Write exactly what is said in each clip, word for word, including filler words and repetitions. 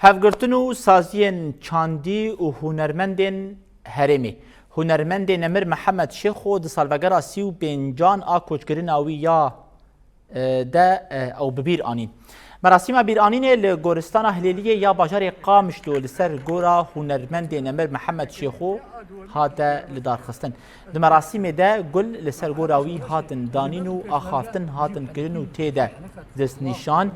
Hevgirtin û saziyên çandî û hunermendên herêmê. Hunermendê nemir Mihemed Şêxo di salvegera sî û pêncan a koçkirina wî ya, e, de, e, ew bi bîr anîn. Merasîma bîranînê li goristana Hilêliyê ya bajarê Qamişlo li ser gora hunermendê nemir Mihemed Şêxo hate lidarxistin. Di merasîmê de gul li ser gora wî hatin danîn û axaftin hatin kirin û tê de destnîşan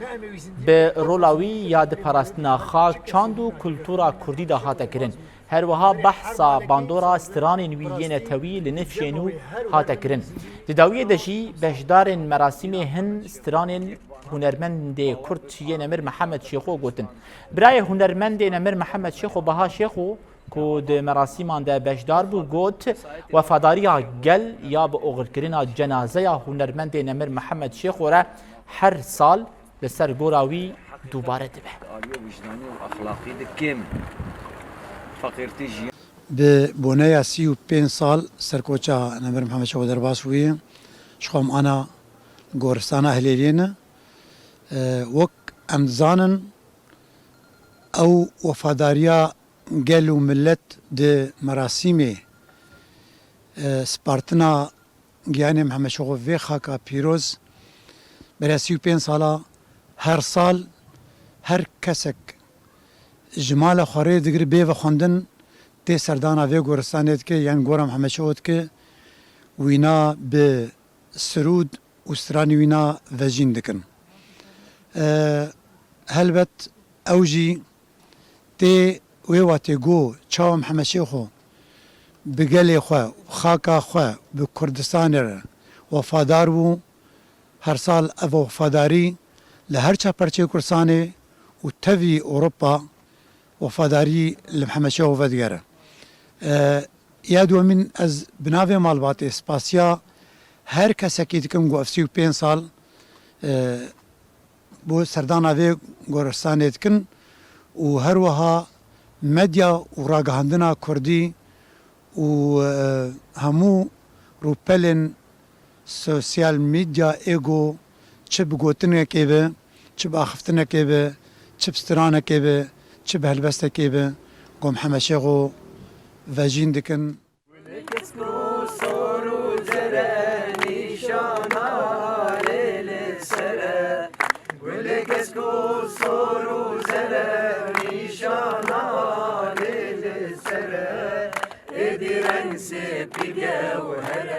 bi rola wî ya di parastina xak, çand û kultura kurdî de hate kirin. Her wiha behsa bandora stranên wî yê netewî li nifşên û hate kirin. Di dawiyê de jî beşdarên merasîmê hin stranên hunermendê kurd yê nemir Mihemed Şêxo gotin. Birayê hunermendê nemir Mihemed Şêxo Baha Şêxo ku di merasîman de beşdar bû, got, wefadariya gel ya bi oxirkirina cenazeya hunermendê nemir Mihemed Şêxo re her sal li ser gora wî dubare dibe. Aliyê wijdanî û exlaqî di kêm feqîrtî jiyan. Bi boneya sî û pênc sal serkoça nemir Mihemed Şêxo derbas bûye, ji xwe em ana goristana Hilêliyê ne. E, wek em dizanin, ew wefadariya gel û milet di merasîmê, e, spartina giyanê Mihemed Şêxo vê xaka pîroz, berê sî û pênc sala her sal her kesek ji mala xwe rê digir bê vexwendin tê serdana vê goristanê dike, yan gora Mihemed Şêxo dike, wîna bi sirûd û stranî wîna vejîn dikin. E, helbet ew jî tê wê watê ku çawa Mihemed Şêxo bi gelê xwe, xaka xwe, bi Kurdistanê re wefadar bû. Her sal ev wefadarî li her çar perçeyê Kurdistanê û tevî Ewropa wefadarî li Mihemed Şêxo vedigere. E, ya dwemîn ez bi navê malbatê spasiya her kesekî dikim ku ev sî û pênc sal, e, bo serdana vê goristanê dikin û her wiha medya û ragihandina kurdî û, e, hemû rûpelên sosyal medya ê ku çi bi gotinekê be, çi bi axiftinekê be, çi bi stranekê be, çi bi helbestekê be, ku Mihemed Şêxo vejîn dikin. Gulê kesk û sor û zere nîşana lê li ser e. Gulê kesk û sor û zere nîşana lê li ser e. Êdî reng sêpî gewher e.